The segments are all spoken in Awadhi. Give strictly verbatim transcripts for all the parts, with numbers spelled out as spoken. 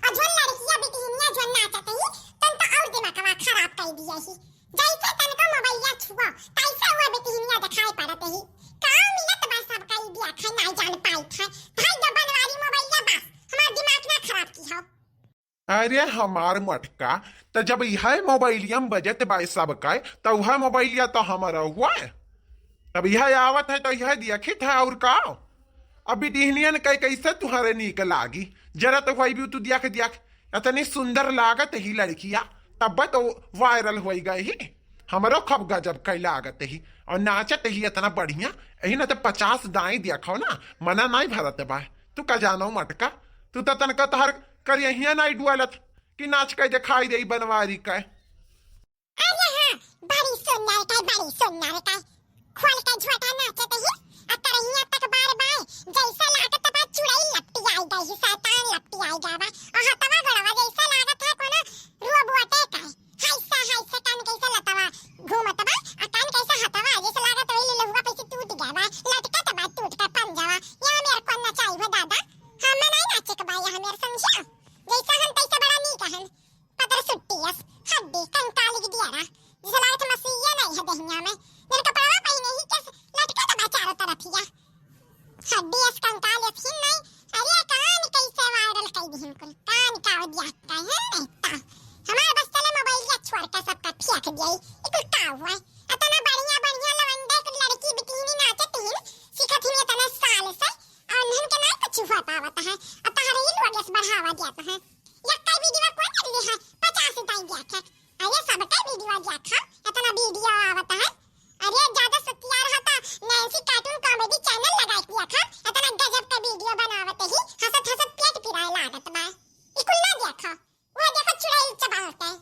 और जोन लड़किया बिटिनिया जोन नाचत ही, तन तो और दिमागवा खराब कर दिया ही। जैसे तनको मोबाइलिया छुआ, तैसे हुआ बिटिनिया दिखाई पड़त ही। का मिलत बा सबका ई दिया खाए, नाई जान पाई खाए। भाई दो बनवारी मोबाइलिया बस, हमार दिमाग ना खराब की हो। अरे हमार मटका, त जब इहे मोबाइलिया में बजत बा सबका, त उहे मोबाइलिया तो हमारा हुआ है। तब इहे आवत है तो इहे देखित है और का? अब बिटिनियन के कैसे तुहरे नीक लागी? जरा तो भाई भी तू देख देख, इतनी सुंदर लागत ही लड़किया, तब तो वायरल होई गई ही। हमरो खूब गजब के लागत ही और नाचत ही इतना बढ़िया। यही ना तो पचास दाई देखो ना, मना नहीं भरत बा। तू का जानो मटका, तू तो तनका तहर करियहिया नहीं डुअलत कि नाच के दिखाई दे बनवारी के। अरे हाँ, बड़ी सुंदर का, बड़ी सुंदर का। खोल के झोटा नाचत ही, आ करहिया तक बार बाय, जैसा लागत बा चुड़ैल लपटी आई गई ही, शैतान लपटी आई गया बा। आ हथवा गोड़वा जैसा लागत है कोनो रोबोटे का। हाय से, हाय से, कान कैसे लतवा घूमत बा, आ कान कैसे हथवा, जैसे लागत वही लहुआ पैसे टूट गया बा, लटकत बा टूट के पंजवा। यहाँ मेरे को नचाई हो दादा, हमें नहीं नाचे के बा, यहाँ मेरे समझिया। जैसा हम तैसे बड़ा नीक हन। पतर सुट्टी अस, हड्डी, कंकाली की दियारा। जैसे लागत मसीहा नहीं है दहिया में। जन कपड़वा पहिने ही के लटकत बा चारों तरफिया। हड्डी अस, कंकाल अस, हिन नहीं। अरे कान कैसे वायरल कई दिहिन कुल। कान का हो दिया का है नहीं ता। हमार बस चले मोबाइल या छोड़ के सबका फेंक दिया। ई कुल का हुआ है? इतना बढ़िया, बढ़िया लवंडा कुल लड़की बिटिनी नाचत हिन, सीखत हिन इतने साल से। और उन्हन के नहीं कुछ हुआ पावत है। अब तहरे ही लोग अस बढ़ावा दिया तो है। यक्का वीडियो कौन कर ली है? पचास दाई दिया था। अरे सबका वीडियो दिया था, इतना वीडियो आवत है। अरे ज्यादा सतिया रहा था, नैन्सी कार्टून कॉमेडी चैनल लगा दिया था, इतना गजब का वीडियो बनावत ही, हंसत हंसत पेट पिराए लागत बा। ई कुल ना देखा, वो देखो चुड़ैल चबावत है।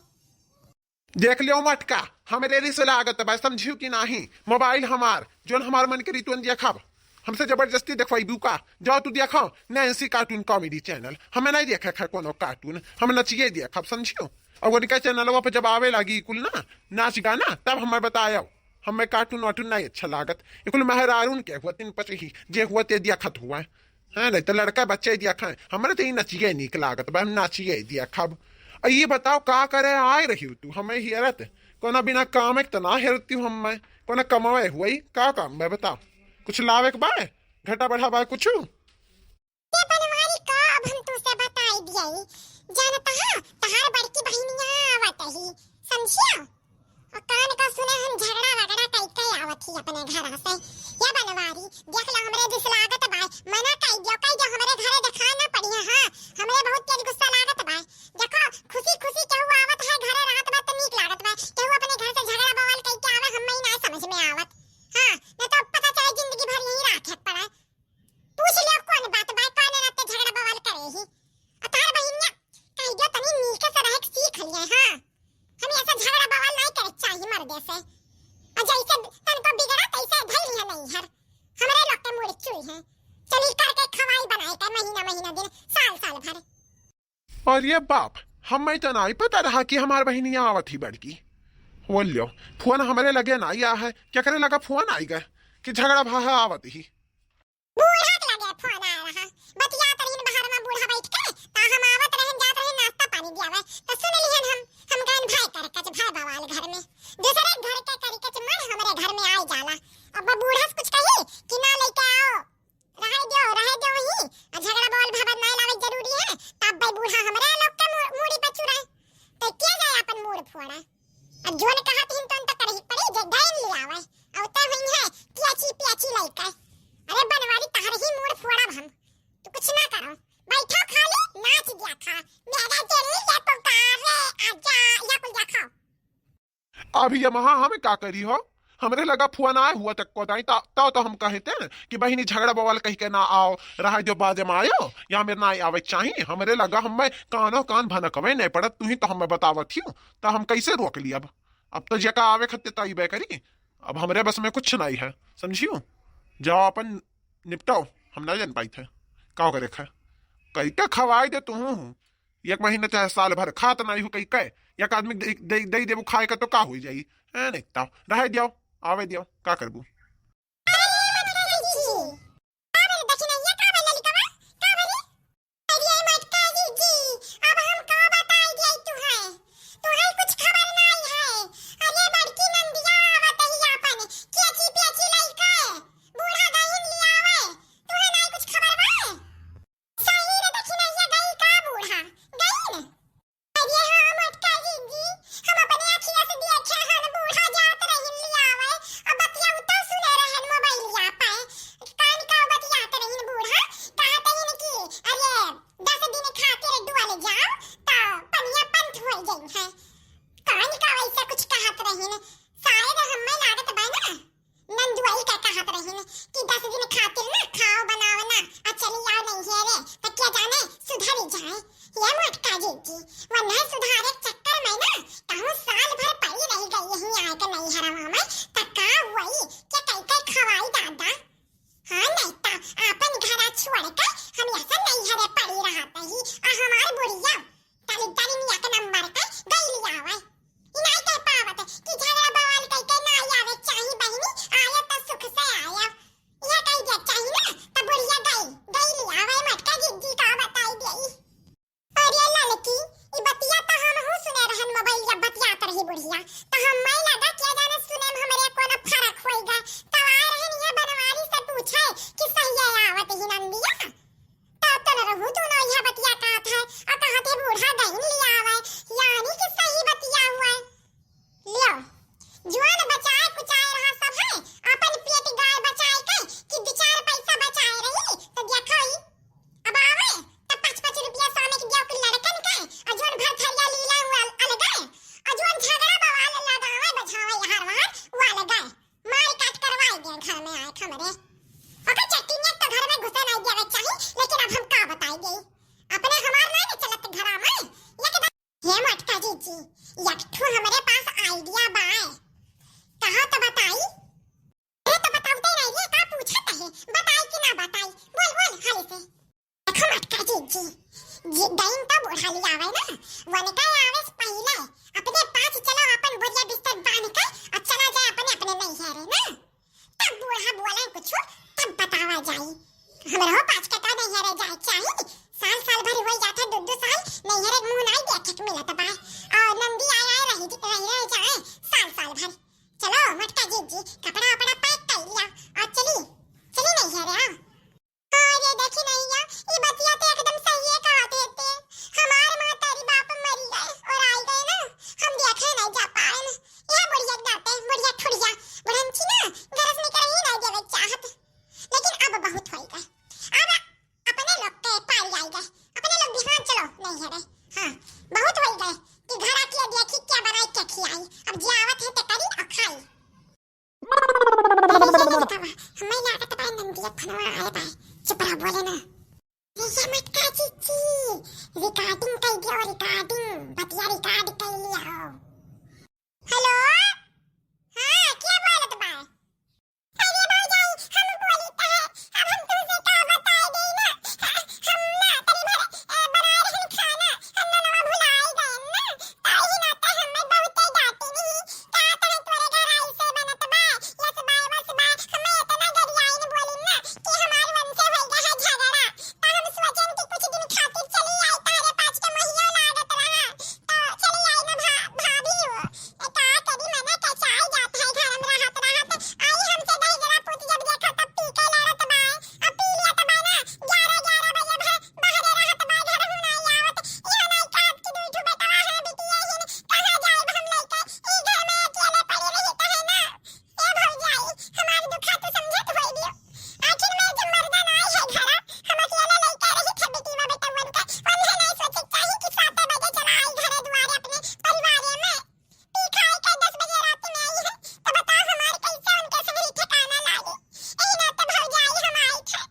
देख लियो मटका, हमरे रिस लागत बा, समझियो कि नाही? मोबाइल हमार, जोन हमार मन करी तुन देखब। हमसे जबरदस्ती देखवाई बुका? जाओ तू देखो नैन्सी कार्टून कॉमेडी चैनल। हमें नहीं देखे है कोनो कार्टून, हम नचिए देखब, समझियो? और उनका चैनलवा पे जब आवे लागी कुल ना नाच गाना, तब हमें बतायो। हमें कार्टून वार्टून नहीं अच्छा लागत। ये कुल मेहरारून के हुआ, तीन पच ही जे हुआ ते देखत हुआ है। हाँ, नहीं तो लड़का बच्चे देखा है। हमरे तो ई नचिए नीक लागत बा, हम नाचिए देखब। आ ये बताओ का करे आए रही तू हमें हेरत? कोना बिना काम एक तना हेरती हूँ हमें, कोना कमावे हुई का काम में बताओ? कुछ लावे के बा? घटा बढ़ा बा कुछ? ये बनवारी का अब हम तुसे बताई दिए। जानत हा, तहार बड़की बहिनिया आवत ही, समझिया? और कान का सुने हम झगड़ा वगड़ा कई कई आवत ही अपने घर से। या बनवारी, देख लो हमरे जिस लागत बा, मना कई दियो, कई दियो हमरे घरे देखा ना पड़िया, हाँ, हमरे बहुत तेज गुस्सा लागत बा। देखो, खुशी खुशी केहू आवत है घरे रहत बा त नीक लागत बा, केहू अपने घर से झगड़ा बवाल कई के आवे, हमें ही ना समझ में आवत। हाँ, न तो पता चले जिंदगी भर यही राखे पड़े। पूछ लियो कौन बात बा, कौन नाते झगड़ा बवाल करे ही। आ तार बहिनिया, कह दियो तनी नीके से रहे के सीख लिए, हाँ। हम ऐसा झगड़ा बवाल नहीं करे चाहिए मर्दे से। आ जैसे तनको बिगड़ा तैसे धैल है नहीं हर। हमरे लोग के मूड़ चुई है। चली करके खवाई बनाए के महीना महीना दिन, साल साल भर। अरे बाप, हमें तो नहीं पता रहा कि हमार बहिनिया आवत ही बड़की। बोल लियो, फोन हमरे लगे ना आया है, क्या करे लगा फोन आई गए कि झगड़ा भाहा आवत ही। बूढ़ा के लगे फोन आया रहा, बतियात रहिन बाहर में बूढ़ा बैठ के, ता हम आवत रहन जात रहन नाश्ता पानी दियावे, तो सुन लिहन हम, हम गहन भाई कर कच भाई बवाल घर में, दूसरे घर के करी कच मन हमरे घर में आए जाला। अब बूढ़ा से कुछ कही कि ना लेके आओ, रहे दो, रहे दो ही। आ झगड़ा बवाल भाबत नाय लावे जरूरी है, तब भाई बूढ़ा हमरे लोग के मू-, मूड़ी पे चुराए। तो के जाए अपन मूड़ फोड़ा? अब जोन कहत हिन तोन तो करही पड़ी, जे गैन ले आवे। अब तो हुई है, पियाची, पियाची लइका। अरे बनवारी, तहर ही मूड़ फोड़ब हम। तू कुछ ना करो। बैठो खाली, नाच दिया खा। मेरा दिल ये पुकारे, आजा, या कुल देखो। अब ये महा हमें का करी हो? हमरे लगा फोन आए हुआ तक को दाई, ता, ता तो हम कहते हैं कि बहिनी झगड़ा बवाल कह के ना आओ, रहा जो बाद में आयो, या मेरे ना आवे चाहिए। हमरे लगा हमें कानो कान भनकवे नहीं पड़त, तू ही तो हमें बतावत ही, तो हम कैसे रोक ली अब? अब तो जेका आवे खत्ते तो आइबे करी, अब हमरे बस में कुछ नहीं है, समझियो? जाओ अपन निपटाओ, हम ना जान पाई थे, का करे खा, कई का खवाई दे तू हूँ। एक महीना चाहे साल भर खात नाई हो कई कहे, एक आदमी दे, दे, दे देबू खाए का तो का हो जाई? हैं, नहीं ताओ, रहे दियो, आवे दियो, का करबू? अरे मटका जी, का बोले दक्षिणैया, का बोले ललिकवा? का बोली? अरे मटका जी, जी, आ है। कौन का वैसे कुछ कहत रही ने? शायद हमें लागत बा ना, नंदुआई का कहत रही ने कि दस दिन खातिर ना खाओ बनाओ ना, आ चली आओ नैहरे, तो क्या जाने सुधरी जाए। ये मोटका जीजी, वन्ना सुधारे के चक्कर में ना कहूँ साल भर पड़ी रह गई यहीं आके नैहरवा में, तो का हुई के कई कई खवाई दादा। हाँ, नहीं तो आपन घरा छोड़ के हम ऐसा नैहरे पड़ी रहत ही, आ हमार बुढ़िया तनी तनी एक नंबर के गई लियावे। ई नाई कह पावत कि झगड़ा बवाल कई के नाई आवे चाही बहिनी, आए तो सुख से आए। यह कही दे चाही ना, तो बुढ़िया गई, गई लियावे, मोटका जीजी का बताई देई। अरे ललकी, ई बतिया तो हम हूँ सुने रहन, मोबाइल जब बतियात रही बुढ़िया, तो हम मैं लगा के जाने सुने में हमरे कोनो फर्क होई गए। तो आए रहन ये बनवारी से पूछे कि सही है आवत ही नंदिया। तब तो न रहू दोनों यह बतिया कहत है, आ कहत है बूढ़ा गईन लियावे, यानी कि सही बतिया हुआ है। लियो, जुआन बचाए कुचाए रहा सब है, अपन पेट गाय बचाए के कि दो चार पैसा बचाए रही, तो देखो ही, अब आवे, तब पाँच पाँच रुपया सामे के दियो के लड़कन के, आ जुआन भर थरिया लीला हुआ अलगे, आ जुआन झगड़ा बवाल लगावे बझावे यहाँ वहाँ, वो अलगे। मार काट करवाई दे घर में आए हमरे। ओकर चट्टिनिया तो घर में घुसे नहीं देवे चाही, लेकिन अब हम का बताई दे? अपने हमार नहीं न चलत घरा में। ये के बात, हे मोटका जीजी, एक ठो हमरे पास आइडिया बाय। कहा तो बताई? अरे तो बतावते नहीं रे, का पूछत है? बताई कि ना बताई? बोल, बोल, हाली से। देखो मोटका जीजी, जी, गईन तो बूढ़ा लियावे ना, वनका आवे से पहिले अपने पास चलो, अपन बोरिया बिस्तर बांध के और चला जाए अपने, अपने नैहरे ना। तब बूढ़ा बोले कुछ, तब बतावा जाई। हमरो पाँच कटा नैहरे जाए चाही, साल साल भर होई जात है, दो दो साल नैहरे मुंह नाई देखे के मिलत बा। और नंदी आए आए रही, रही, रह जाए साल साल भर। चलो मोटका जीजी, कपड़ा वपड़ा पैक कर लिया और चली, चली नैहरे, आओ। अरे देखी नैया, ई बतिया तो एकदम सही है कहत है ते। हमार महतारी बाप मरी गए और आई गए ना, हम देखे नहीं जा पाए ना। यह बुढ़िया के नाते, बुढ़िया ठुड़िया, बुढ़ंची ना, घर से निकल ही नहीं देवे चाहत। लेकिन अब बहुत होई गए, अब अपने लोग के पारी आई गए, अपने लोग बिहान चलो नैहरे। हाँ, बहुत होई गए कि घर आके देखी क्या बनाई, क्या खियाई। अब जे आवत है ते करी और खाई। अरे ये लड़का बा, हमें लागत बा नंदिया फोनवा आए बा। चुप रह, बोले ना। ये मोटका जीजी, recording कर दियो, recording, बतिया record कर लियो। Hello, हाँ, क्या बोलत बा? अरे भौजाई, हम बोली त है, अब हम तुमसे का बताई देई ना। हम ना तनी भर, ए, बनाए रहन खाना, हम ननवा भुलाई गए ना। ताही नाते हमें बहुते डांटी नहीं। का तोरे तोरे घर आई से बनत बा, यस बा, वस बा, हमें इतना गरियाई न बोली ना कि हमार मन से होई गया है झगड़ा। त हम सोचन कि कुछ दिन खातिर चली आई, तारे पाँच के मोहियो लागत रहा। त चली आई ना भा-, भाभी हो। ए, का करी, मने कचाई जात है घर में रहत रहत। आई हमसे दहिजरा पूत जब देखा तब पी के लड़त बा। अब पी लिया त बा ना, ग्यारह ग्यारह बजे भर बाहरे रहत बा, घर हूँ नाई आवत। यह नाई कहत कि दुई ठो बेटवा है, बिटिया ही न, कहाँ जाइब हम लइके? ई घर में अकेले पड़ी रही त है ना। ए भौजाई, हमार दुखा तो समझत होइबू। आखिर में जब मर्दा नाई है घरा, हम अकेले लइके रही थे बिटिया बेटवन का। उन्हें नाई सोचे चाही कि साते बजे चला आई घरे दुआरे अपने परिवारे में। पी खाई के दस बजे रात में आई है, तो बताओ हमार कैसे उनके संग ही ठिकाना लागे। यही नाते भौजाई हम आई थे।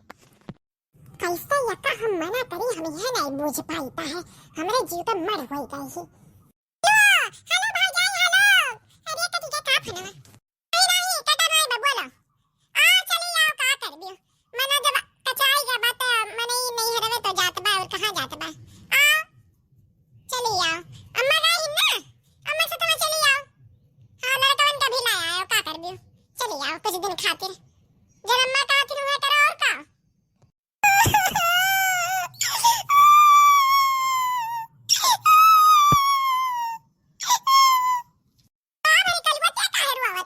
कैसे यका हम मना करी, हम यह नहीं बूझ पाइता है, हमरे जीव के मर होई गई ही। हेलो, हेलो भौजाई, हेलो। अरे कटी के का फोनवा? नहीं, नहीं, कटा नहीं बा, बोलो। आ, चली आओ, का करबी? मना जब कचाई के बात, मने ही नहीं हरवे तो जात बा, और कहाँ जात बा? आ, चली आओ। अम्मा गई ना? अम्मा से तुम चली आओ। हाँ, लड़कवन का भी लाया आओ, का करबी? चली आओ, कुछ दिन खातिर। जब अम्मा का आखिर हुआ करो, और का? का भरी कलुआ, ते काहे रोवा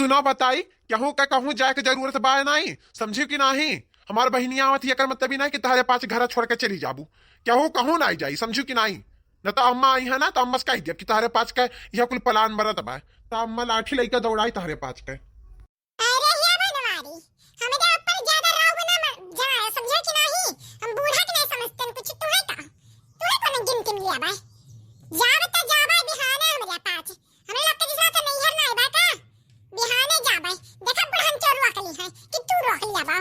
सुना बताई, केहू का कहूँ जाए के जरूरत बा नाहीं, समझिउ कि नाहीं? हमार बहिनिया आवत ही, एकर मतलब ई नाहीं कि तहरे पास घर छोड़ के चली जाबू। केहू कहूँ नाहीं जाई, समझिउ कि नाहीं? न तो अम्मा आई है ना, तो अम्मा से कह दिया कि तहरे पास के यह कुल plan बनत बा, तो अम्मा लाठी लइके दौड़ाई तहरे पास के। अरे हे बनवारी, हमरे ऊपर ज्यादा रोब ना म-, जमाया, समझिउ कि नाहीं? हम बूढ़ा के नाहीं समझते कुछ, तू है का? तू है कौन गिनती में लिया बा? जाब तो जाबा बिहाने हमरे पास। हमरे लोग के जैसा तो नैहर ना आइबा का? बिहाने जाबे। देखा बुढ़न चोर रोक ली है कि तू रोक लिया बा।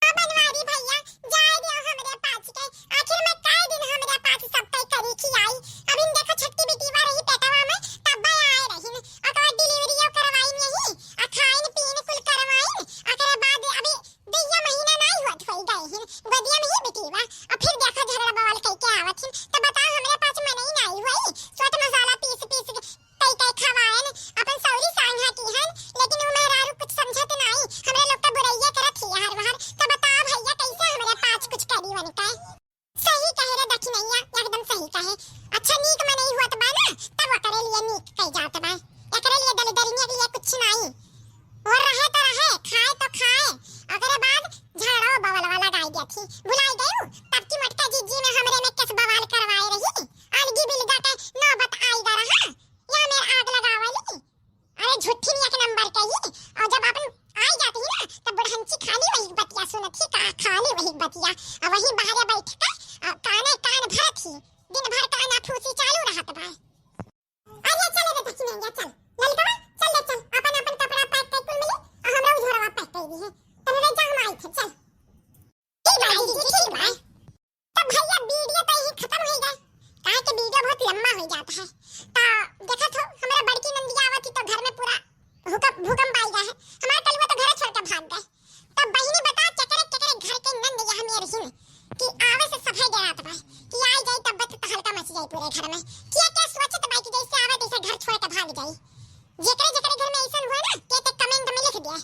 हाँ बनवारी भैया, जाए दियो हमरे पाँच के। आखिर मैं कई दिन हमरे पाँच सब तय करी की आई। अब इन देखो छोटकी बेटी बा रही पेटवा में, तब आए रही। ओकर बाद delivery करवाई नहीं, आ खाइन पीन कुल करवाइन। ओकरे बाद अभी दुइया महीना नाई होत होई गए हिन, गोदिया में ही बिटी बा। आ फिर देखा झगड़ा बवाल कई के आवत हिन, तो बताओ हमरे पाँच मनई नाई होई, सोट मसाला पीस पीस के कई कई खवाएन, अपन सौरी सांझा की हन, लेकिन उ मेहरारू कुछ समझत नाई, हमरे लोग के बुरैया करत ही हर बार। तो बताओ भैया कैसे हमरे पाँच कुछ करी वनिका? सही कहे रे दखिनैया, एकदम सही कहे। अच्छा नीक मनई होत बा ना, तब ओकरे लिए नीक कई जात बा। एकरे लिए दलिदरिया के लिए कुछ नाई। और रहे तो रहे, खाए तो खाए, ओकरे बाद झगड़ो बवाल वाला गाय दिया थी। भुलाई गयू, तब की मोटका जीजी में हमरे में केस बवाल करवाए रही। अलगी बिलगा के नौबत आई गा रहा, या मेर आग लगावली। अरे झूठी एक नंबर के ही। और जब अपन आई जाती ही ना, तब बुढ़ंची खाली वही बतिया सुनत ही, का खाली वही बतिया। और वही बाहर बैठ के, आ, काने कान भरत ही, दिन भर काना फूसी चालू रहत बा। अरे चल रे दखिनैया, चल। ललकवा, चल रे, चल। अपन, अपन कपड़ा pack कर कुल मिली, और हमरा उ झोरवा pack कर दी है। तब रे जा हम आई थे, चल। ठीक बा, जीजी, ठीक बा। तब भैया video तो यही खत्म हो गए, काहे कि video बहुत लंबा हो जाता है। तो देखा तो हमरा बड़की नंदिया आवत ही तो घर में पूरा भूकंप, भूकंप आई गया है। हमारे कलुआ तो घर छोड़ के भाग गए। तब बहिनी बता केकरे, केकरे घर के नंद यहाँ में रही कि आवे से सफाई डरात बा कि आई जाई तब तो तहलका मच जाई पूरे घर में। किया क्या सोचत बा कि जैसे आवे तैसे घर छोड़ के भाग जाई। जेकरे, जेकरे घर में ऐसन हुए ना, के ते comment में लिख दिया।